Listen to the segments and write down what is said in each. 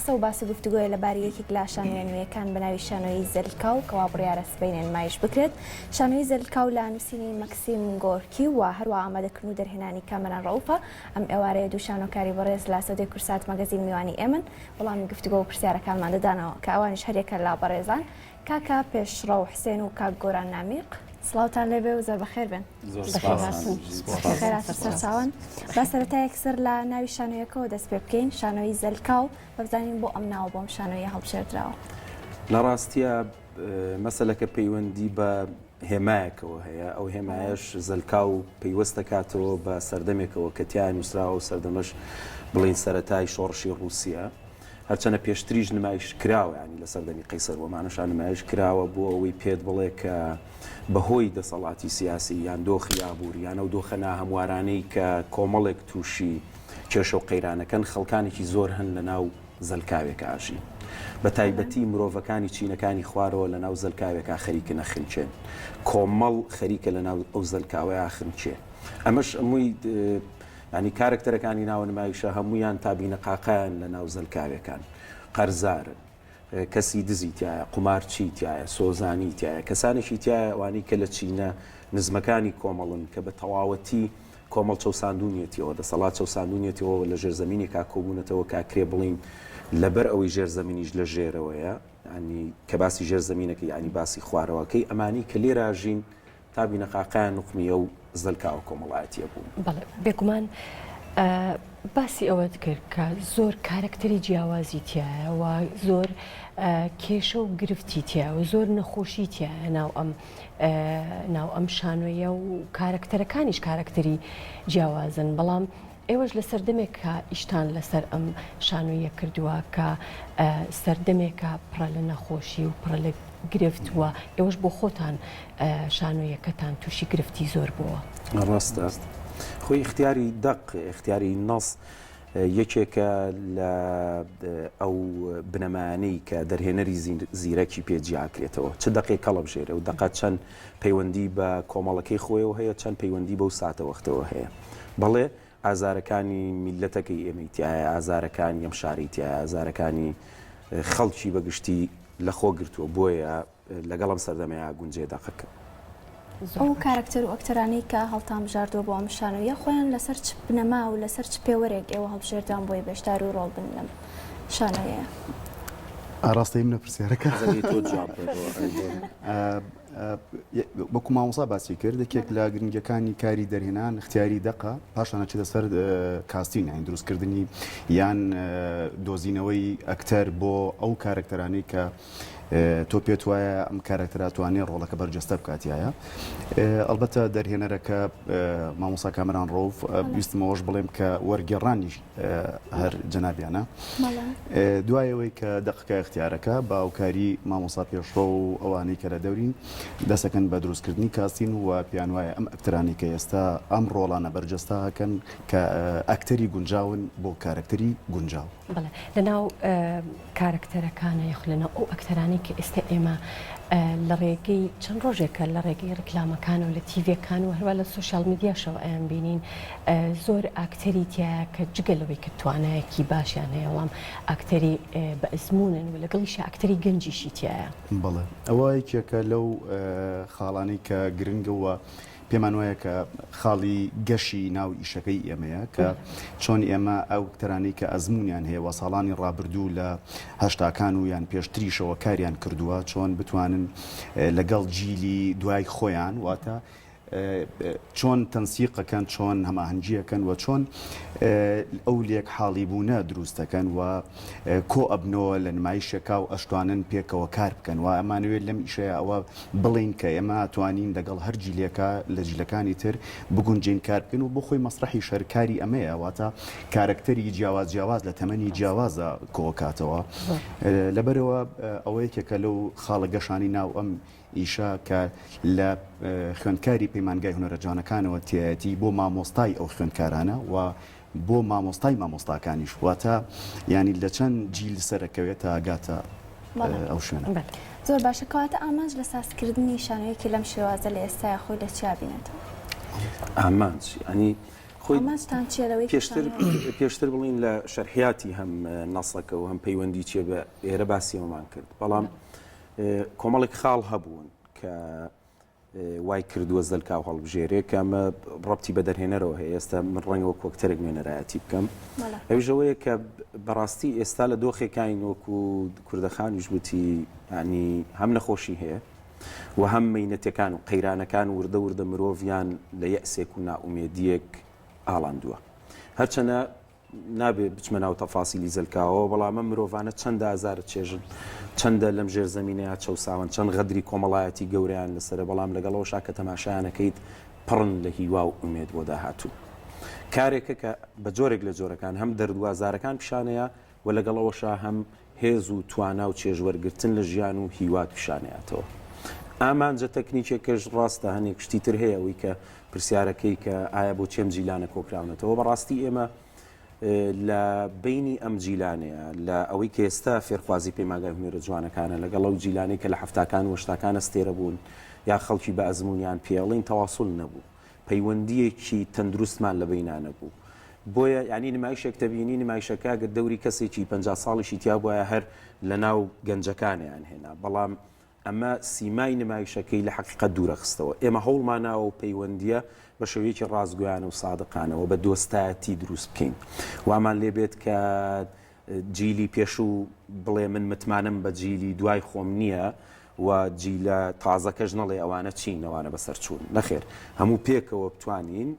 قسە و باس و گفتوگۆیە لەبارەی یەکێک لە شانۆیە نوێیەکان بە ناوی شانۆیی زەلکاو کەوا بڕیارە سبەینێ نمایش بکرێت. شانۆیی زەلکاو لە نووسینی مەکسیم گۆرکی و هەروا ئامادەکردن و دەرهێنانی کامەران ڕەئوفە. ئەم ئێوارەیە دوو شانۆکاری بەڕێز لە سەدەی کوردسات مەگەزین میوانی ئێمەن، وەڵامی گفتوگۆ و پرسیارەکانمان دەدانەوە کە ئەوانیش هەریەکە لە بەڕێزان کاکە پێشڕەو حسێن و کاک گۆران نامیق. سڵاوتان لێبێ و زۆر بەخێر بێن. زۆر سپاس. بەخێراتن سەرچاوان. با سەرەتا یەکسەر لە ناوی شانۆیەکەوە دەست پێ بکەین، شانۆیی زەلکاو، با بزانین بۆ ئەم ناوە بۆ ئەم شانۆیە هەڵبژێردراوە؟ لە ڕاستیا مەسەلەکە پەیوەندی بە هێمایەکەوە هەیە، ئەو هێمایەش زەلکاو پەیوەست دەکاتەوە بە سەردەمێکەوە کە تیایا نووسراوە، ئەو سەردەمەش بڵێین سەرەتای شۆڕشی ڕووسیە. هەرچەنە پێشتریش نمایش کراوە یانی لە سەردەمی قەیسەر وەمانەشا نمایش کراوە بۆ ئەوەی پێت بڵێ کە بەهۆی دەسەڵاتی سیاسی یان دۆخی ئابووری یان ئەو دۆخە ناهەموارانەی کە کۆمەڵێک تووشی کێشە و قەیرانەکەن خەڵکانێکی زۆر هەن لە ناو زەلکاوێکا ئەژین بە تایبەتی مرۆڤەکانی چینەکانی خوارەوە لە ناو زەلکاوێکا خەریکن ئەخنکێن کۆمەڵ خەریکە لە ناو ئەو زەلکاوەیا ئەخنکێ ئەمەش ئەمووی یانی کارەکتەرەکانی ناوە نمایشە هەموویان تا بینەقاقایان لە ناو زەلکاوێکان قەرزارن کەسی دزی تایە قومارچی تایە سۆزانی تایە کەسانێکی تایە ئەوانەی کە لە چینە نزمەکانی کۆمەڵن کە بە تەواوەتی کۆمەڵ چەوساندونیەتیەوە دەسەڵات چەوساندونیەتەوە لە ژێرزەمینێکا کۆبوونەتەوە کاکرێ بڵین لەبەر ئەوەی ژێرزەمینیش لە ژێرەوەیە ینی کە باسی ژێرزەمینەکە ینی باسی خوارەوەکەی ئەمانی کە لێراژین تا بینەقاقایان نوقمی ئەو زەلکاوە کۆمەڵایەتییە بوون. بەڵێ بێگومان باسی ئەوەت کرد کە زۆر کارەکتەری جیاوازی تیایە و زۆر کێشە و گرفتی تیا و زۆر نەخۆشی تیایە ناو ئەم ناو ئەم شانۆیە و کارەکتەرەکانیش کارەکتەری جیاوازن بەڵام ئێوەش لە سەردەمێکا ئیشتان لەسەر ئەم شانۆییە کردووە کە سەردەمێکە پڕە لە نەخۆشی و پڕە لە گرفت و ئێوەش بۆ خۆتان شانۆیەکەتان تووشی گرفتی زۆر بووە. ڕاستە. خۆی ئیختیاری دەق، ئیختیاری نەس یەکێکە لە ئەو بنەمایانەی کە دەرهێنەری زیرەکی پێ جیاکرێتەوە. چ دەقێک کەڵبژێرێ و دەقە چەند پەیوەندی بە کۆمەڵەکەی خۆیەوە هەیە، چەند پەیوەندی بەو ساتەوەختەوە هەیە. بەڵێ ئازارەکانی میللەتەکەی ئێمەی تیایە، ئازارەکانی ئەم شارەی تیایە، ئازارەکانی خەڵکی بە گشتی لە خۆ گرتووە، بۆیە لەگەڵ ئەم سەردەمەیا گونجێ دەقەکە. ئەو کارەکتەر و ئەکتەرانەی کە هەڵتانبژاردووە بۆ ئەم شانۆیە خۆیان لەسەر چ بنەما و لەسەر چ پێوەرێک ئێوە هەڵبژێردران بۆی بەشدار و ڕۆڵ بن لەم شانۆیەیا؟ ئاراستەی منە پرسیارەکە؟ حەزەکەی تۆ جواب بەیتەوە. وەکو مامۆسا باسی کرد یەکێک لە گرنگیەکانی کاری دەرهێنان اختیاری دەقە پاشان ئەچێتە سەر casting یان دروستکردنی یان دۆزینەوەی ئەکتەر بۆ ئەو کارەکتەرانەی کە تۆ پێت وایە ئەم کارەکتەرە توانێت ڕۆڵەکە بەرجەستە بکات یایە ئەلبەتە دەرهێنەرەکە مامۆسا کامەران ڕەوف ویستمەوەش بڵێم کە وەرگێڕانیش هەر جەنابیانە دوای ئەوەی کە دەقەکە ئیختیارەکە بە هاوکاری مامۆستا پێشڕەو و ئەوانەی کە لە دەورین دەستەکەن بە دروستکردنی casting و پێیان وایە ئەم ئەکتەرانەی کە ئێستا ئەم ڕۆڵانە بەرجەستە ئەکەن کە ئەکتەری گونجاون بۆ کارەکتەری گونجاو. بەڵێ لەناو کارەکتەرەکانە یاخود لەناو ئەو ئەکتەرانەی کە ئێستا ئێمە لە ڕێگەی چەند ڕۆژێکە لە ڕێگەی ڕیکلامەکان و لە تیڤەکان و هەروە لە social media شەوە ئەیان بینین زۆر ئاکتەری تایە کە جگە لەوەی کە توانایەکی باشیان هەیە وەڵام ئاکتەری بە ئەزمونن و لەگەڵیشا ئەکتەری گەنجیشی تایە. بەڵێ ئەوە یەکێکە لەو خاڵانەی کە گرنگە و پێمان وایە کە خاڵی گەشی ناو ئیشەکەی ئێمەیە کە چۆن ئێمە ئەو ئەکتەرانەی کە ئەزموونیان هەیە و ساڵانی ڕابردوو لە هەشتاکان و یان پێشتریشەوە کاریان کردووە چۆن بتوانن لەگەڵ جیلی دوای خۆیان واتە چۆن تەنسیقەکەن چۆن هەماهەنگیەکەن و چۆن ئەو لێک حاڵی بوونە دروست دەکەن و کۆ ئەبنەوە لە نمایشێکا و ئەشتوانن پێکەوە کار بکەن و ئەمانەوێت لەم ئیشەیە ئەوە بڵێین کە ئێمە توانین لەگەڵ هەر جیلێکا لە جیلەکانی تر بگونجێین کار بکەین و بۆ خۆی مەسرەحیش هەر کاری ئەمەیە واتە کارەکتەری جیاواز جیاواز لە تەمەنی جیاوازا کۆکاتەوە لەبەرئەوە ئەوە یەکێکە لەو خاڵە گەشانەی ناو ئەم ئیشە کە لە خوێندکاری پەیمانگای هونەرە جوانەکانەوە تیایەتی بۆ مامۆستای ئەو خوێندکارانە و بۆ مامۆستای مامۆستاکانیش واتە یانی لە چەند جیل سەرەکەوێت تا گاتە ئەو شوێنە. زۆر باشە کەواتە ئامانج لە سازکردنی شانۆیەکی لەم شێوازە لە ئێستایا خۆی لە چیا بینێتەوە؟ ئامانج یانی. خۆی ئامانجتان چییە لەوەی کە پێشتر شانۆ پێشتر بڵین لە شەرحیاتی هەم نەسەکە و هەم پەیوەندی چیە بە ئێرە باسی ئەومان کرد بەڵام کۆمەڵێک خاڵ هەبوون کە وای کردووە زەلکاو هەڵبژێرێ کە ئەمە ڕەبتی بە دەرهێنەرەوە هەیە ئێستا من ڕەنگە وەکو ئەکتەرێک نوێنەرایەتی بکەم ئەویش ئەوەیە کە بەڕاستی ئێستا لە دۆخێکاین وەکو کوردەخانیش وتی ینی هەم نەخۆشی هەیە و هەم مەینەتەکان و قەیرانەکان وردە وردە مرۆڤیان لە یەسێک و نائومێدیەک ئاڵاندووە هەرچەنە نابێ بچمە ناو تەفاسیلی زەلکاوەوە، بەڵام ئەم مرۆڤانە چەندە ئازارە چێژن، چەندە لەم ژێرزەمینەیا چەوساون، چەند غەدری کۆمەڵایەتی گەورەیان لەسەرە، بەڵام لەگەڵ ئەوەشا کە تەماشایان ئەکەیت پڕن لە هیوا و ئومێد بۆ داهاتوو. کارێکە کە بە جۆرێک لە جۆرەکان هەم دەرد و ئازارەکان پیشانەیا و لەگەڵ ئەوەشا هەم هێز و توانا و چێژوەرگرتن لە ژیان و هیوات پیشانەیاتەوە. ئامانجە تەکنیکیەکەش ڕاستە هەنێک شتی تر هەیە ئەوەی کە پرسیارەکەی کە ئایا بۆچی ئەم جیلانە کۆکراونەتەوە بەڕاستی ئێمە لە بینی ئەم جیلانەیە لە ئەوەی کە ئێستا فێرخوازی پەیمانگای هونەرە جوانەکانە لەگەڵ ئەو جیلانەی کە لە حەفتاکان و هەشتاکان ئەستێرە بوون یا خەڵکی بە ئەزموونیان پێڵین تەواسول نەبوو پەیوەندییەکی تەندروستمان لە بەینا نەبوو. بۆیە یانی نمایشێک دەبینی نمایشەکە گەر دەوری کەسێکی 50 ساڵیشی تیا بوایە هەر لە ناو گەنجەکانیان هێنا بەڵام ئەمە سیمای نمایشەکەی لە حەقیقەت دوورە خستەوە. ئێمە هەوڵماناوە و پەیوەندییە بە شێوەیەکی ڕاستگۆیانە و سادقانەوە بە دۆستایەتی دروست بکەین. وامان لێ بێت کە جیلی پێشوو بڵێ من متمانەم بە جیلی دوای خۆم نییە و جیلە تازەکەش نەڵێ ئەوانە چین ئەوانە بەسەر چوون. نەخێر هەموو پێکەوە بتوانین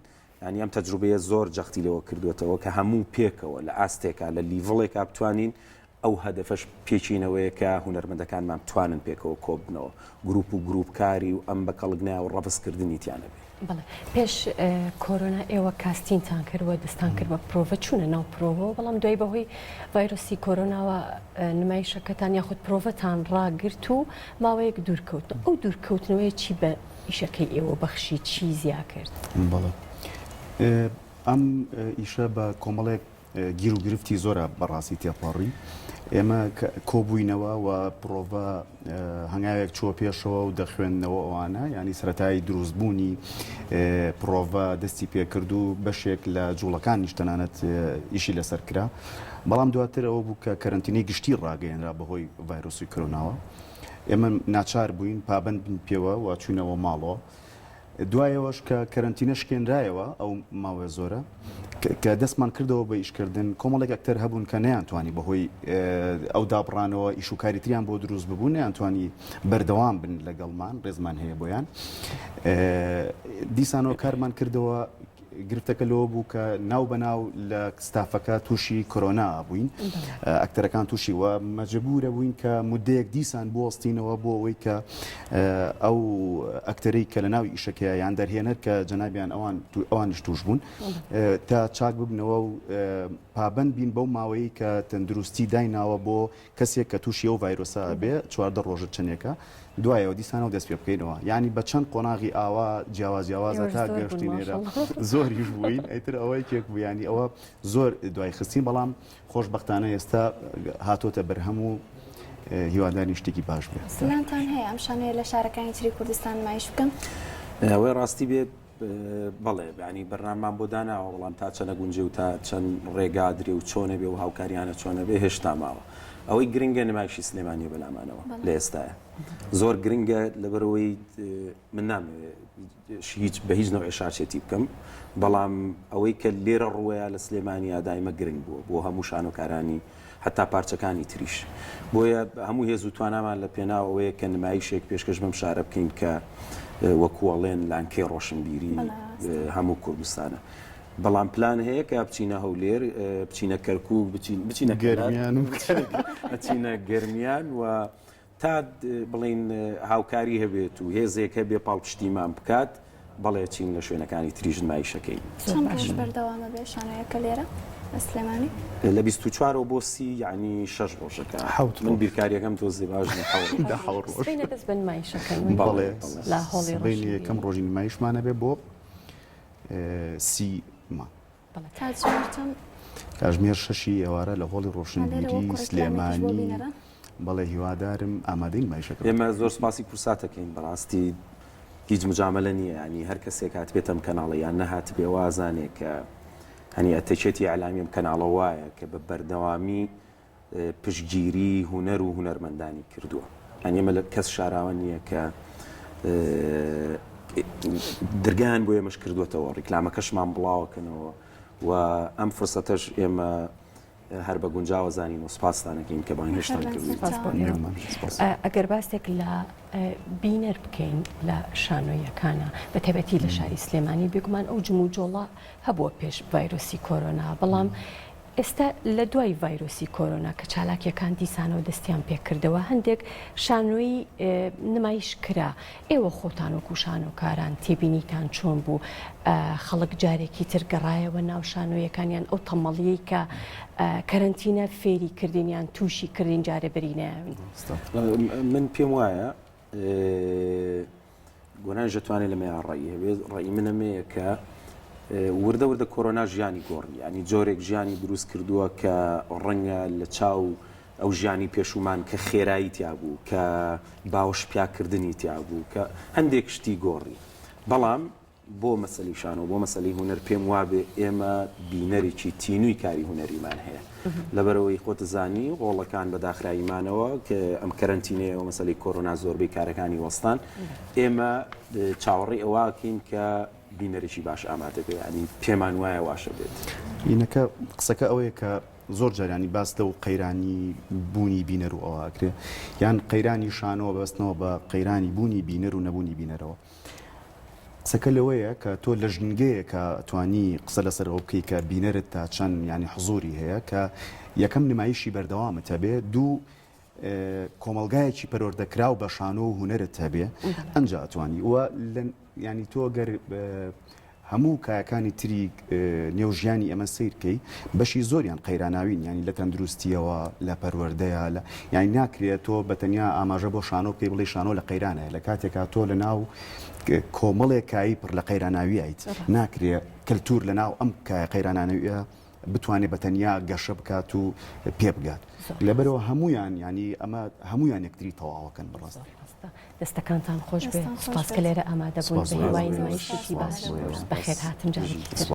یانی ئەم تەجروبەیە زۆر جەختی لەوە کردووەتەوە کە هەموو پێکەوە لە ئاستێکا لە level ێکا بتوانین ئەو هەدەفەش پێکینەوەیە کە هونەرمەندەکانمان بتوانن پێکەوە کۆببنەوە گروپ و گروپکاری و ئەم بە کەڵک نایە و ڕەفزکردنی تیا نەبێ. بەڵێ پێش کۆرۆنا ئێوە کاستینتان کرد و دەستان کرد بە پرۆڤە چوونە ناو پرۆڤەوە بەڵام دوای بەهۆی ڤایرۆسی کۆرۆناوە نمایشەکەتان یاخود پرۆڤەتان ڕاگرت و ماوەیەک دوورکەوتن ئەو دوورکەوتنەوەیە چی بە ئیشەکەی ئێوە بەخشی چی زیا کرد؟ بەڵێ ئەم ئیشە بە کۆمەڵێک گیروگرفتی زۆرە بەڕاستی تێپەڕی. ئێمە کۆبووینەوە و پرۆڤە هەنگاوێک چووە پێشەوە و دەخوێندنەوە ئەوانە ینی سەتای دروستبوونی پرۆڤە دەستی پێکرد و بەشێک لە جوڵەکانیش تەنانەت ئیشی لەسەر کرا بەڵام دواتر ئەوە بوو کە کەرەنتینەی گشتی ڕاگەیەنرا بەهۆی ڤایرۆسی کرۆناوە ئێمە ناچار بووین پابند بین پێوە و چوینەوە ماڵەوە دوایەوەش کە کەرەنتینە شکێنرایەوە ئەو ماوەیە زۆرە کە دەستمان کردەوە بە ئیشکردن کۆمەڵێک ئەکتەر هەبوون کە نەیانتوانی بەهۆی ئەو دابڕانەوە ئیش و کاری تریان بۆ دروست ببوو نەیانتوانی بەردەوام بن لەگەڵمان ڕێزمان هەیە بۆیان دیسانەوە کارمان کردەوە گرفتەکە لەوە بوو کە ناو بە ناو لە ستافەکە تووشی کۆرۆنا بووین ئەکتەرەکان تووشی و مەجبورە بووین کە مدەیەک دیسان بوەستینەوە بۆ ئەوەی کە ئەو ئەکتەرەی کە لە ناو ئیشەکەیە یان دەرهێنەر کە جەنابیان ئەوان ئەوانیش توش بوون تا چاک ببنەوە و پابند بین بەو ماوەیە کە تەندروستی دایناوە بۆ کەسێک کە تووشی ئەو ڤایرۆسە ئەبێ 14 ڕۆژە چەندێکە دوایەوە دیسانەوە دەست پێ بکەینەوە یعنی بە چەند قۆناغی ئاوا جیاواز جیاوازە تا گەشتین ئێرە زۆریش بووین ئیتر ئەوە یەکێک بوو ینی ئەوە زۆر دوای خستین بەڵام خۆشبەختانە ئێستا هاتۆتە بەرهەم و هیوادارین شتێکی باش بێت. پلانتان هەیە ئەم شانۆیە لە شارەکانی تری کوردستان نمایش بکەن؟ ئەوەی ڕاستی بێت بەڵێ یانی بەرنامەمان بۆ داناوە بەڵام تا چەند ئەگونجێ و تا چەند ڕێگا درێ و چۆنە بێ و هاوکاریانە چۆنە بێ هێشتا ماوە ئەوەی گرنگە نمایشی سلێمانیە بەلامانەوە لە ئێستاە زۆر گرنگە لەبەرەوەی من نامەوێ هیچ بە هیچ نەوعێ شارچێتی بکەم بەڵام ئەوەی کە لێرە ڕووەیە لە سلێمانیا دایمە گرنگ بووە بۆ هەموو شانۆکارانی حتا پارچەکانی تریش بۆیە هەموو هێز و توانامان لە پێناو ئەوەیە کە نمایشێک پێشکەش بەم شارە بکەین کە وەکوەڵێن لانکەی ڕۆشنبیری هەموو کوردستانە بەڵام پلان هەیە کە بچینە هەولێر بچینە کەرکک بچینە گەرمیان و بچینە گەرمیان و تاد بڵێین هاوکاری هەبێت و هێزێک هەبێ پاڵپشتیمان بکات، بەڵێ چین لە شوێنەکانی تریش نمایشەکەین. چەند ڕۆژ بەردەوامە بێ شانۆیەکە لێرە لە سلێمانی؟ لە 24 ەوە بۆ 30 یعنی شەش ڕۆژەکە. حەوت من ڕۆژ. بیرکاریەکەم تۆزێ باش نیە حەوت ڕۆژ. دە حەوت ڕۆژ. سبەینێ دەست بە نمایشەکەن بەڵێ لە هۆڵی سبەینێ یەکەم ڕۆشنبیری. ڕۆژی نمایشمان ئەبێ بۆ 30 مانگ. کاتژمێر چەند؟ کاژمێر شەشی ئێوارە لە هۆڵی ڕۆشنبیری سلێمانی. بەڵێ هیوادارم ئامادەی نمایشەکە بن. ئێمە زۆر سپاسی کورسات ئەکەین بەڕاستی. هیچ مجاملە نییە ینی هەر کەسێک هاتبێتە ئەم کەناڵە یان نەهاتبێ وازانێ کە هەنی ئەتەکێتی ئیعلامی ئەم کەناڵە وایە کە بە بەردەوامی پشتگیری هونەر و هونەرمەندانی کردووە یانی ئێمە لە کەس شاراوە نییە کە درگایان بۆ ئێمەش کردووەتەوە ڕیکلامەکەشمان بڵاوەکەنەوە و ئەم فرسەتەش ئێمە هەر بە گونجاوە زانین و سپاستان ئەکەین کە بانگهێشتان کردووین. سپاس بۆ ئێوە. ئەگەر باسێک لە بینەر بکەین لە شانۆییەکانە بە تایبەتی لە شاری سلێمانی بێگومان ئەو جموجۆڵە هەبووە پێش ڤایرۆسی کۆرۆنا بەڵام ئێستا لە دوای ڤایرۆسی کۆرۆنا کە چالاکیەکان دیسانەوە دەستیان پێکردەوە هەندێک شانۆیی نمایش کرا ئێوە خۆتان وەکو شانۆکاران تێبینیتان چۆن بوو؟ خەڵک جارێکی تر گەڕایەوە ناو شانۆیەکان یان ئەو تەمەڵیەی کە کەرەنتینە فێری کردین یان تووشی کردین جارێ بەری نایاوین؟ من پێم وایە گۆرانیش دەتوانێت لەمەیا ڕەئی هەبێت ڕەئی من ئەمەیە کە وردە وردە کۆرۆنا ژیانی گۆڕی ینی جۆرێک ژیانی دروست کردووە کە ڕەنگە لە چاو ئەو ژیانی پێشوومان کە خێرایی تیا بوو، کە باوەش پیاکردنی تیا بوو، کە هەندێک شتی گۆڕی. بەڵام بۆ مەسەلەی شانۆ، بۆ مەسەلەی هونەر پێم وابێ ئێمە بینەرێکی تینووی کاری هونەریمان هەیە. لەبەرئەوەی خۆت زانی هۆڵەکان بە داخراوی مانەوە، کە ئەم کەرەنتینەیەوە مەسەلەی کۆرۆنا زۆربەی کارەکانی وەستان. ئێمە چاوەڕێی ئەوە ئەکەین کە بینەرێکی باش ئامادە بێ، یانی پێمان وایە واشە بێت. بینەکە قسەکە ئەوەیە کە زۆر جار یانی باس لەو قەیرانی بوونی بینەر و ئەوە ئەکرێ یان قەیرانی شانۆ بەستنەوە بە قەیرانی بوونی بینەر و نەبوونی بینەرەوە. قسەکە لەوەیە کە تۆ لە ژینگەیەکا توانی قسە لەسەر ئەوە بکەی کە بینەرت تا چەند یانی حزوری هەیە کە یەکەم نمایشی بەردەوامت هەبێ دوو کۆمەڵگایەکی پەروەردەکراو بە شانۆ و هونەرت هەبێ ئەنجا ئەتوانی و لە یانی تۆ گەر هەموو کایەکانی تری نێو ژیانی ئێمە سەیر کەی بەشی زۆریان قەیراناوین یانی لە تەندروستیەوە لە پەروەردەیە لە یانی ناکرێت تۆ بە تەنیا ئاماژە بۆ شانۆ بکەی بڵێی شانۆ لە قەیرانە لە کاتێکا تۆ لە ناو کۆمەڵێک کایی پڕ لە قەیراناویایت ناکرێ کەلتور لە ناو ئەم کایە قەیرانانەویە بتوانێت بە تەنیا گەشە بکات و پێ بگات لەبەرەوە هەمویان ینی ئەمە هەمویان یەکتری تەواوەکەن بەڕاست. دەستەکانتان خۆش بێت سوپاس کە لێرە ئامادە بوون بە هیوای نمایشێکی باش بەخێرهاتن جارێکی تر.